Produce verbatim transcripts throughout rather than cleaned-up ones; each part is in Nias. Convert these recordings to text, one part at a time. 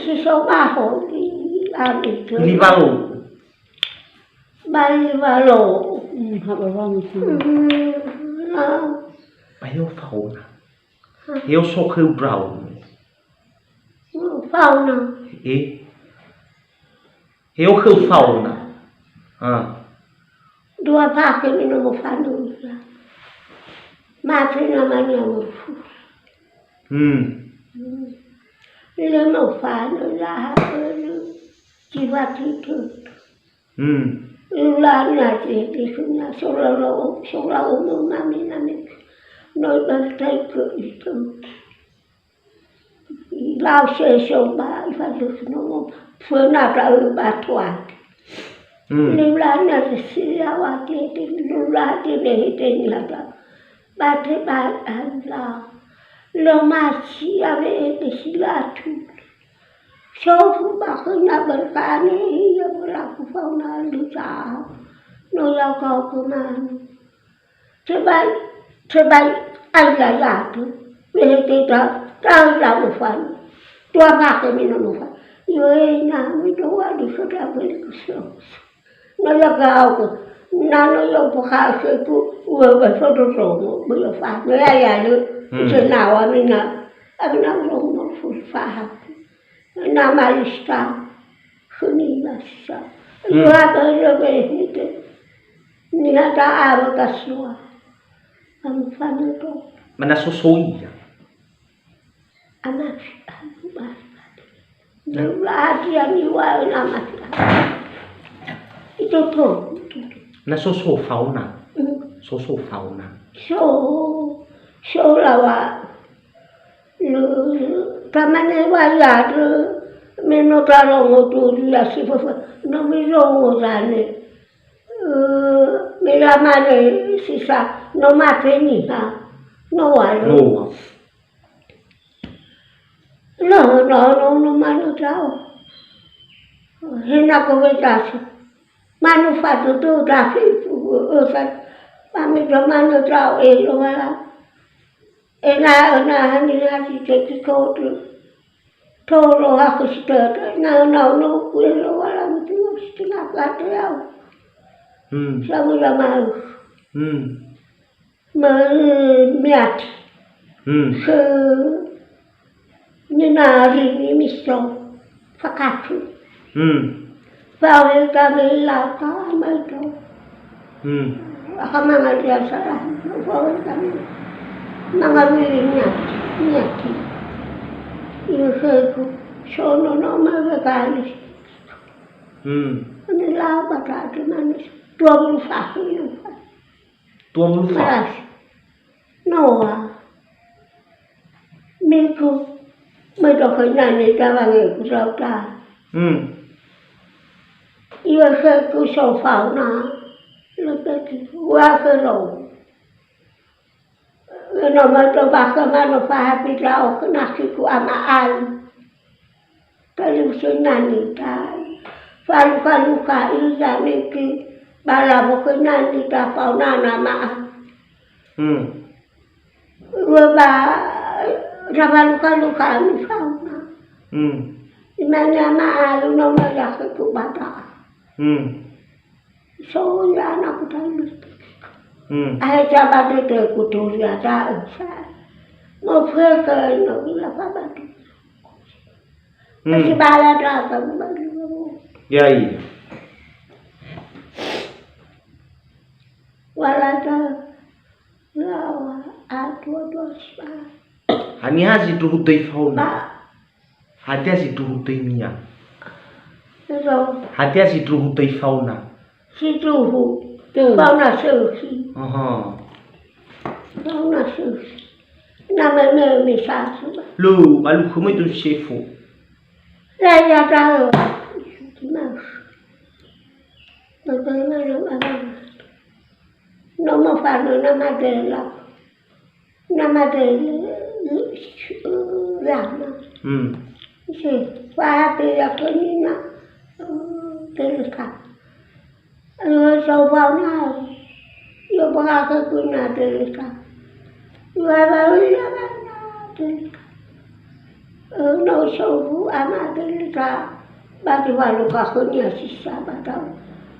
Si so ba holi, ami tu. Liwalo. Ba Liwalo. Hmm, ha ba wangi sih. Hmm, na. Ba heo faona. Hah? Heo so khöu ndraono. Hmm, faona. Eh. Heo khöu faona. Ah. Dua fakhe me no mofanö ira. Mate namania morfu. Hmm. Hmm. Lö mofanö ira ha ölö. Jiwa tidur. Hmm. Lula na te, te suna sola lo, sola umu nami nami. No dan tai ke itu. Lau seso ba ifalus nomo föna da'ö ba toa. Hmm. Lulana si yawa tete, lula tete hete ni hata. Ba te ba ala. Lo masi ave ete si latu. Sofu ba khöna berkane, ia berlaku fauna lusa. No yau kau kemanu. Tebai, tebai, aila yatu. Wehete ta, ta la mufan. Dua fakhe me no mufan. Yoena, mi doa di kota beli kuso. Na ya kau ko. Na no yo poka se ku, ua ba foto somo, beli fa. Me ya ya lu. Hmm. Senawa mina. Abina ulo mo fu fa. Na malista. Khönia sa. Hmm. Lua börö behete. Niha da'a wökasua. Am fanödo. Mana soso ia. Amafi, amu, bari, bari. Nah. Lula hadia niŵa'ö nama fi. Itu tuh. Na soso faona. Hmm. Soso faona. So, so lawa. Lö, tamane wa yadö, me no tarongo turia si föfö, no mirongo zane. Ö, me lamane sisa, no mate niha, no walo. No. Lö, no, no, no manu tao. Hena ko wetasi. Manu fatutu dafi fu, ö, sa, mami do manu tao e lo wala. Ena'ö na haniha si teki kotu. Tolo aku si tötö, ena'ö na ono ku elo wala mutu si tengah kate au. Hmm. Sabu la mau. Hmm. Me-, meati. Hmm. Se-, ninari ni miso. Fakatu. Hmm. Fa'ohe kami laka maito. Hmm. Aka manga dia salah. Fa'ohe kami. Manga wili niati, niati. Ini seku. Sono no ma wekali. Hmm. Ini laba ta di manis. Dua puluh tahun. Dua puluh tahun? Mas. Noa. Miku, me dokhöi nane tawange ku sauta. Hmm. Iwa seku so fauna, lepeti, wa kero. Eno me to bakha ma no fahapi lao kenasi ku ama ai. Kalu senani tai. Falu-falu ka iza niki bala bokenani ta fauna nama. Hmm. Ua ba, na falu-falu ka mi fauna. Hmm. Imani ama alu no ma ya ke tu bata. Hmm. So ya na ku talu. Hmm. Ahe jaba dede ku tu ya ta sa. Mo feke no la fa batu. Hmm. Kasi bala ta ka batu. Ya, iya. Wala ta. Yawa, atua dua sa. Haniha zindruhu döi fauna? Ba. Hadia zindruhu döinia? Ero. Hadia zindruhu döi fauna? Zindruhu. Tö. Fauna sökhi. Aha. Fauna sökhi. Na me, me, me sasu. Lo, ba lukhu me tu sefo. La ya ta. Mas. Bagaimana, Abang? No mofanö nama dela. Nama dela, lama. Hmm. Si, wahate ya kenina, eh, deleka. Ayo, so fauna. Yo baka ke kuna deleka. Yo, ayo, ya, deleka. Ono sofu ama Delita ba zi walo ka khönia si sa ba tau.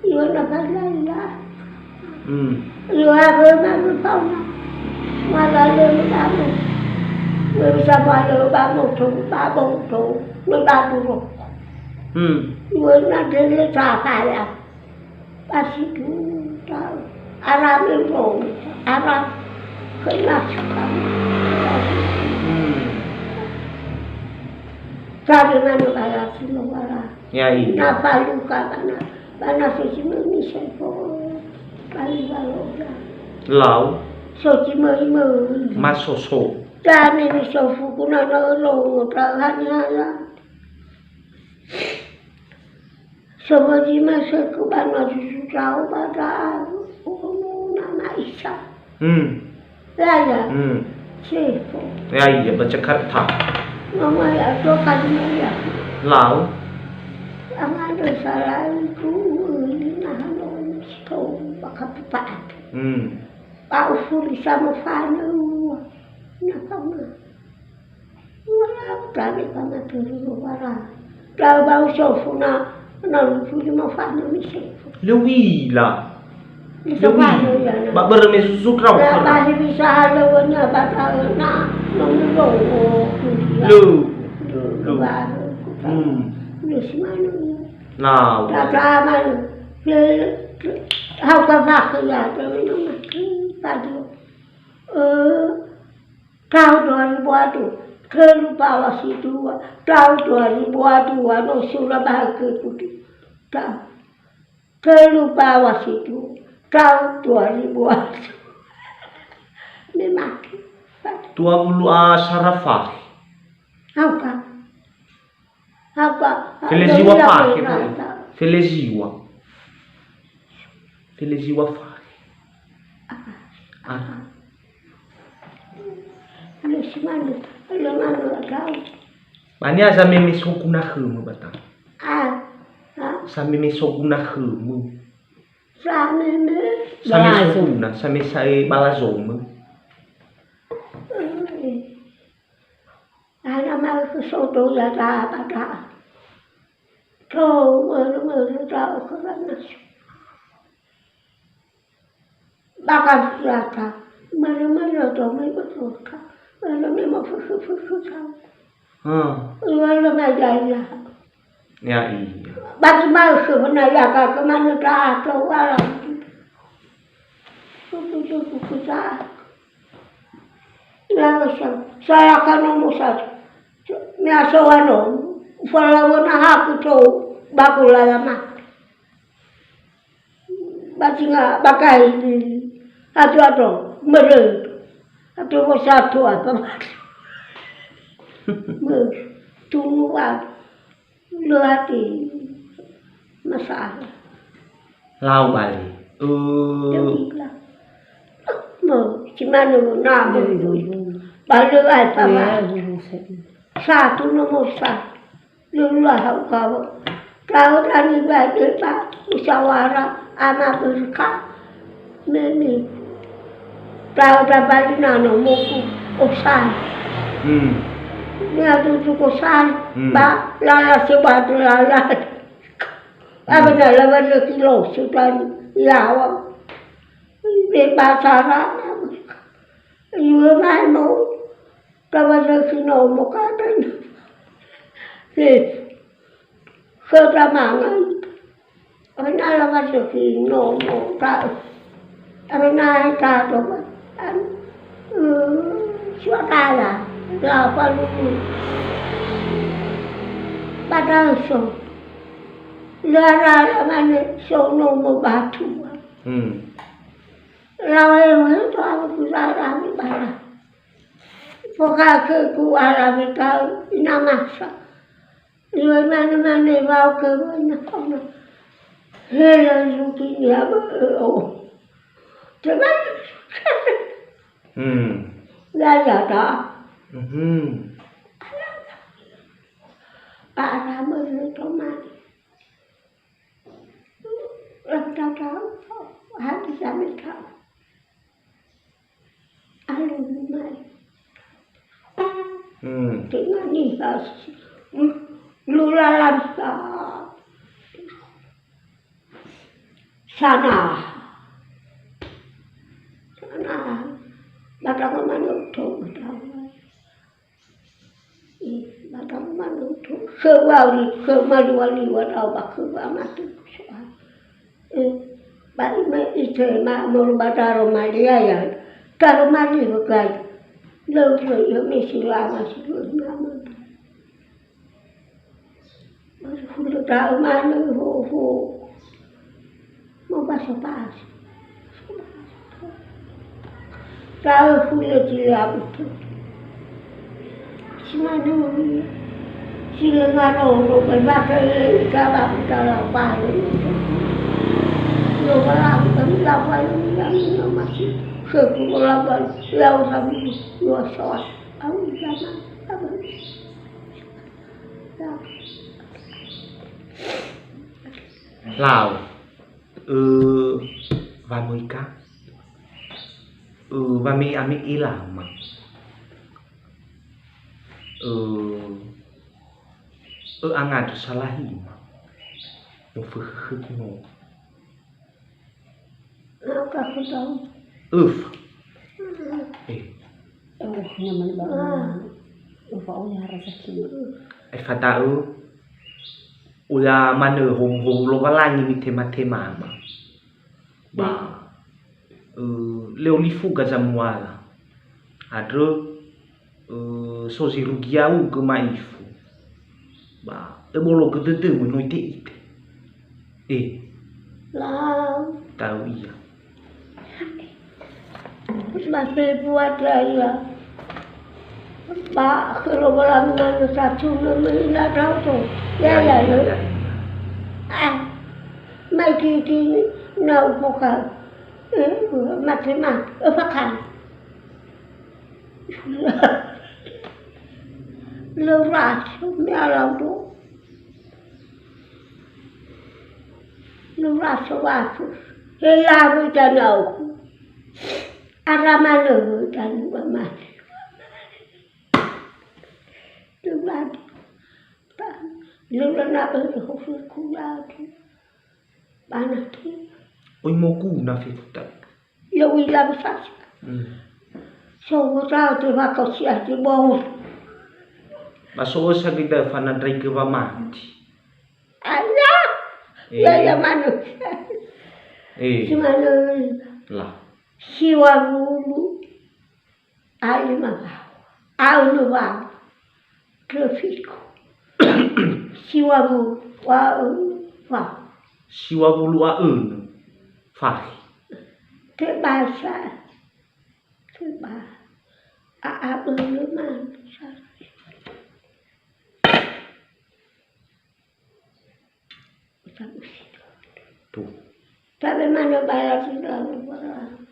Iona ba laila. Hmm. Iona ba ma fauna. Malalo ba mo. Iona ba lo ba mo to ba bo to. No ba duro. Hmm. Iona Delita kaya. Pasi duta. Ara memang, ara kelas kami. Hmm. Kami mana bara sino bara. Ya, iya. Na paluka bana, bana sosi memi sepo. Bali baloga. Lau. Sosi memi memi. Masoso. Tani ni sofu kuna na lo, ta hanya ya. Somozi masöku ba nua susu zao ba da'a, ono nama isa. Hmm. Yaya. Hmm. Sefo. Ya, iya, ba Jakarta. Mama ya, to kali ya. Lau. Angandö salai ku, ini nahan lo, sito, baka pupaat. Hmm. Ba ufuri sama fana ua. Na kama. Wala tane kama turu wala. Tau bau sofu na, na lufu lima fana mi sefu. Le uila. Bisa fana ya na. Ba börö me susu trau. La ba hi bisa halo nya ba ta na, no no. Lu. Lu. Lu. Hmm. Lu simanu. Na. Ta ta manu. Hau ka fakhi ya, ta manu. Padu. Eh, Tahun dua ribu dua, telu bawa si dua. Tahun dua ribu dua, no sura bahagia kudu. Tahun telu bawa si dua. Tahun dua ribu dua. Memang. Dua puluh a sarafa. Apa? Apa? Feleziwa apa fahe, Bu. Feleziwa. Feleziwa fahe. Apa? Ah. Apa? Lu simanu, lu manu atau? Bania sameme soguna khömö batang. Ah. Ha? Sameme soguna khömö. Sameme. Same balazo. Soguna, same sae balazomö. Eh. Ana ma'ökhö sodo yada ba da'a. Tou mörö-mörö ndra'o khöra nasu. Ba kafurata, mörö-mörö do me bötota. Mörö me mofökhö-fökhö tau. Hmm. Mörö me yaya. Ya, iya. Ba zi ma'ökhö fana yaka kemana da'a tou alam. Tutu-tutu kusa. Langsung saya akan nomo satu. Mea soano, falawana haku to bakula lama. Batinga bakai ni. Atu ato, mere. Atu ko satu apa? Tunu ato. Lö ati masalah. Lau bali. Eh. Mo, si manu na mo. Bali ai pama. Satu nomor satu. Lula hau kawo. Tahu tani bagi pa musyawarah ama berka. Memi. Tahu tabali nano moku osan. Hmm. Ni atu tu kosan. Hmm. Ba lala sebatu lala. Apa na lama dua kilo sudah yawa. Di pasar. Iya mai mau. Lama dua kilo mau kadang. Eh. Khöda mangan. Oi na lama dua kilo mau ta. Oi na ta to. An. Eh, suatala. La palu. Bataso. Lara-lara mane sono mo batua. Hmm. Lawe-lawe to aku kusara mi bara. Pokake ku ara mi tau ina masa. Iwe mane-mane wau ke wena fauna. Hela zuki ni aba, eh, oh. Teman. Hmm. Ya, ya, ta. Mhm. Ara mo to mane. Lam tau-tau, habis sampai tau. Alu mai. Hmm. Tenga niha si-, lulalan sa-, sana. Sana. Badanga manö uto, badanga. Ih, badanga manö uto. Khöu wali, khöu malualiwa dao ba khöu wamati soal. Eh, ba ime itema molu ba daro malia ya. Daro mali wegai. Lö, lö, lö, me si lama si lö, lama. Hulö da'ö manö, ho, ho. Mobasa-basa. Da'ö hulö zi la'u tö. Si manö, si lö ngaroro, bal bakha le ita ba uta lafayo. Yo ba la uta mi lafayo, mi la mi no masi. Khögu mo lafayo, lau kami, yo soal. Au ita na, apa? Lau, ö, wamöi ka? Ö, wame'e-ame'e lama. Ö, ö angandrö salahima. Mofökhökhö no. Maka aku tahu. Öfa. Eh. Oh, nyaman banget. Ah. Öfa, oh, ya, rasa kini. Öfa da'ö, uya manö hom-, hom Lowalangi nitema-temama. Ba, eh, leo lifuga zamuala. Andrö, eh, so zi rugi ya'ugö ma'ifu. Ba, öbologö dödömö no ite-ite. Eh. Lau. Tau ia. Ba fefu ada ia. Ba, khö Lowalangi manö satunö me ina tau to. Ya, ya, ya. Ah. Mai kiki na upoka. Eh, mate, mate. Öfa kali. Lö raso me alau do. Lö raso waso. He lawe danau. Ara manö danua mate. Lö raso. Lö na öre hofi kulatu. Banati. Oi moguna fefu ta. Ya uila sasa. Hmm. So, wota te wako si ati bau. Ba so sa gida fanandraigö wamati. Aya. Eh. Ya, ya, manö. Eh. Si manö. La. Siwa wulu. Aima wau. Aunö wau. Tröfiku. Siwa wulu. Wa, wa. Siwa wulu a önö. Fahi. Tebasa. Teba. A, a, önö manö. Tuh. Tabe manö balati Lowalangi.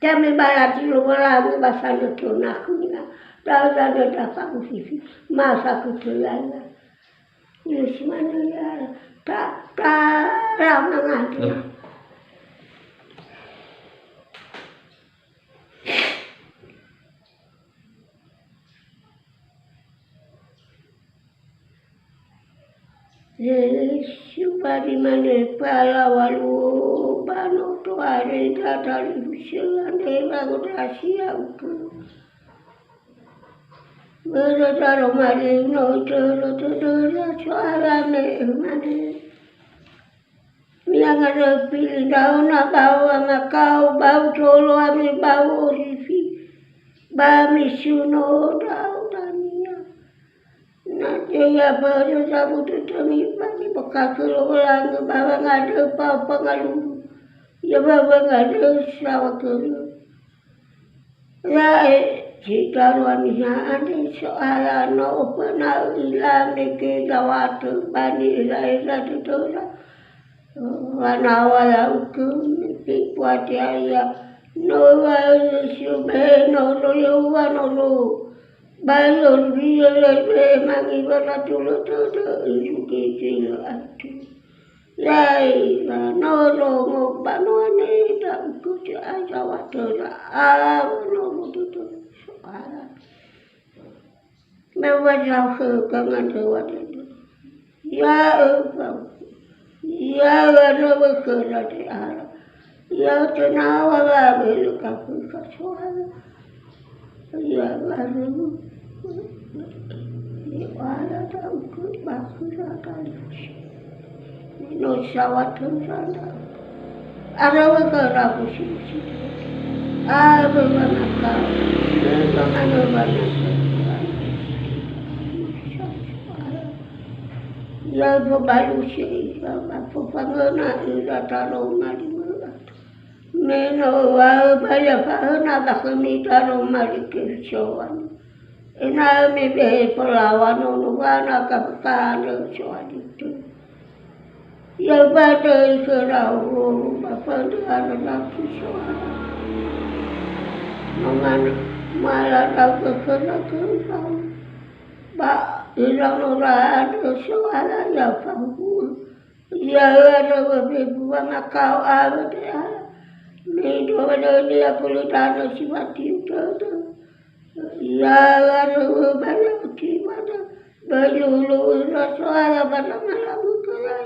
Tabe balati Lowalangi ba sanötöna khönia. Da'ö zanö dafa ufifi. Masa kutöyana. Yesu manö ya. Ta, ta, ra mangandrö. Ya. Yesu ba zi mane, "Falaŵa luo ba noto are ndra talifusö andre wangondrasi ya'ugö." Börö daroma li no itörö tödöra So'aya me ömane. Mi'angandrö fili ndra'o na bao amakao, bao tolo ami bao orifi, ba misuno ndra'o dania. Na teya börö zabutu tömi ba niboka khö Lowalangi ba wangandrö fao fangalulu, ya ba wangandrö saŵa görö. Ya'e, si darua niha andre So'aya no oföna'ö ila mege zawatö ba ni'era'era dödöra. Wanaŵa ya'ugö, fefu hadia ia, no wa Yesu, me no lo ya'uwa no lo. Ba ya'ugö, mangi wa latulö dödö, irugi zi lö atu. Ya'ira no rongo ba noane ndra'ugö So'aya wa töra awö no mududu So'aya. Me wa zakhö gangandröwa dödö. Ya'ö fauku. Ya'ö aröwö khöra de'ara. Ya'ö tenaw̃a wa'abölö gafökha So'aya. Ya'ö aröwö. Ya'ö ara da'ugö ba khöra dalifusö. No saŵa töra ndra'ugö. Aröwö khöra fusi-fusi. Awö wanakao. Lö manö wanakao. Ya fobalusi ira, ba fofangöna ira taroma limö'a. Me no wa'ö ba ya fa'öna ba khömi taroma li Keriso. Ena'ö mibe'e folaŵa nono wana gafökha andrö So'aya dödö. Ya fandröi khöra wulu ba fandröi alalaki So'aya. Mangana, mala ndra'ugö khöra gö fauku. Ba ira nora andrö So'aya ya fauku. Ya'ö aröwö fefu wanakao awö de'ara. Me döwölönia gulö danö si fatiu dödö. Ya'ö aröwö ba ya'ö timana. Ba lulu ira So'aya ba namalagu khöra.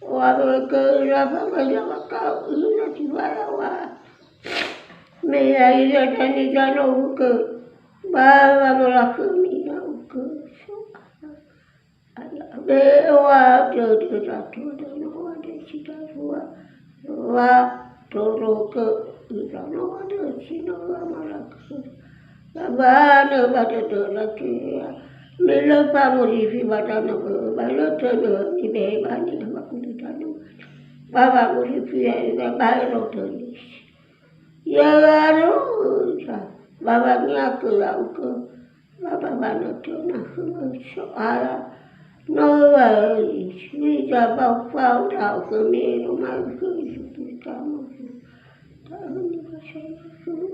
Wa'abölö khöra ba ba ya wakao ira si falaŵa. Me ya'ira dania ndra'ugö. Ba wangolakhömi ndra'ugö So'aya. Be'oa dödö rato dödö noa de si dafua. Wa torogö ira noa de si noa malakö. Ba banö ba dödö rato ya. Me lö fangorifi ba danö ba lö tödö ni be ba ni ba kudu danö. Ba fangorifi ya ira ba ero tödö. Ya aro sa. Ba ba niakö ya'ugö. Ba ba wanö töna khö So'aya. No wa'öli, si zabaufau ndra'o khömi, no ma'ökhö Yesu Kristo. Ta'öni khö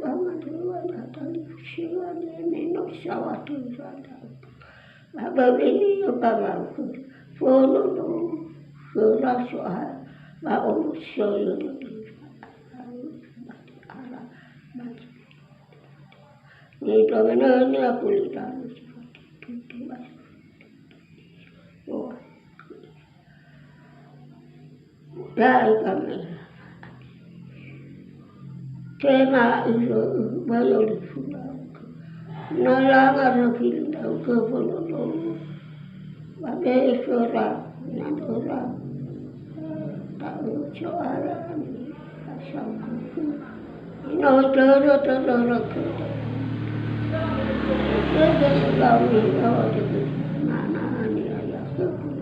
Ama döwa ndra'o talifusöra, me no saŵa töra ndra'ugö. Ba böwöli ba wa'ökhö, fondrondrongo khöra So'aya, ba omösöi dödöra. Ba ara, ba Nidanö-nönia gulidanö si fadudu ba. Da'e gamera. Tenga ülö'ö ba yolifu ndra'ugö. Na langa röfili ndra'ugö fondrondrongo. Ba be'e khöra, na döra. Da'ö So'aya ami, asangkufu. No tödö, tödö, tödö. Tödö, tödö, tödö. Na, na, ani, ayah, tödö.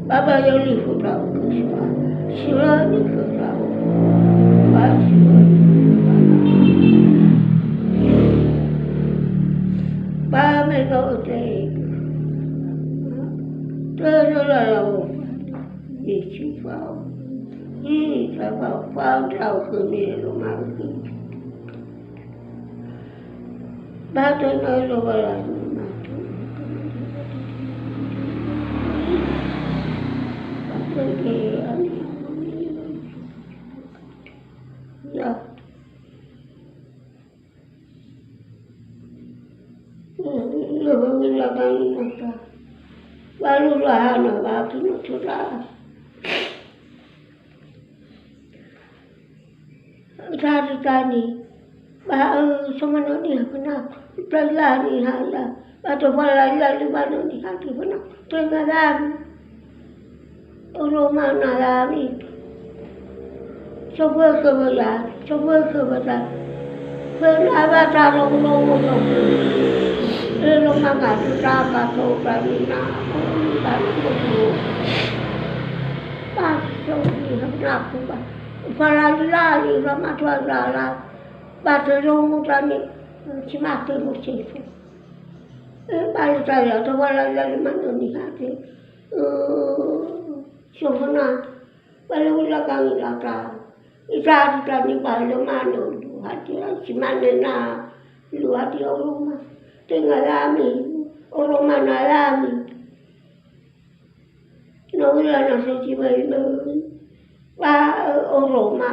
Ba ba yolifu ndra'ugö So'aya. Siwani khö ndra'o. Ba siwani. Ba me no ötehegö. Tödö lala wofana. Yesu fao. Ita fao, fao ndra'o khömi, ero ma'ökhö. Ba döi no Lowalangi mato. Ba döi ge ani. Ya. Lowalangi lagani mata. Ba lula hana ba kino toda. Dari tani, ba, eh, somanö niha fanaku, dari lani haya, ba tofalali-lali manö niha fanaku, tenga lani. Oroma na lani. Sofökhö wöla, sofökhö wöla. Fena wa tarou-rou sofökhö. Ero mangadu daga to bani na, bani na. Ba so niha fanaku ba. Falali-lali, ba matua lala, ba tödö mudane, si mate Yosefu. E, ba lö taya, to falali-lali manö niha te. E, soföna, ba lö ula kangi lata. Itari tani ba lö manö, lu hati, si mane na, lu hati oroma. Tenga lami, oroma na lami. No ula na so si möi-möi. Ba, eh, oroma,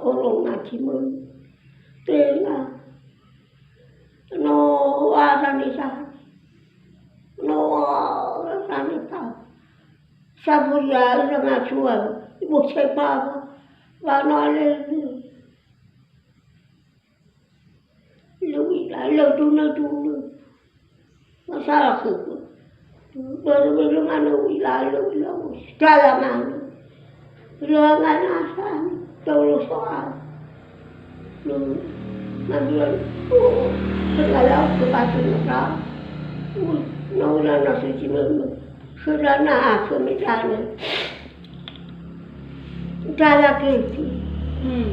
oroma si möi. Tenga. No ada ni sa. Ane ka. Saburia ira ngatua, ibu sepa, wa no ale. Leu ila, leu duna duna. Masalah khögu. Baru belum anu ila, leu ila. Dalam anu. Leu ngana sani. Tolo soal. Lu, maduan, uh, segala kepatu nora. Uh, naula nasi cimeme. Sudana aku misalnya. Dala kiki. Hmm.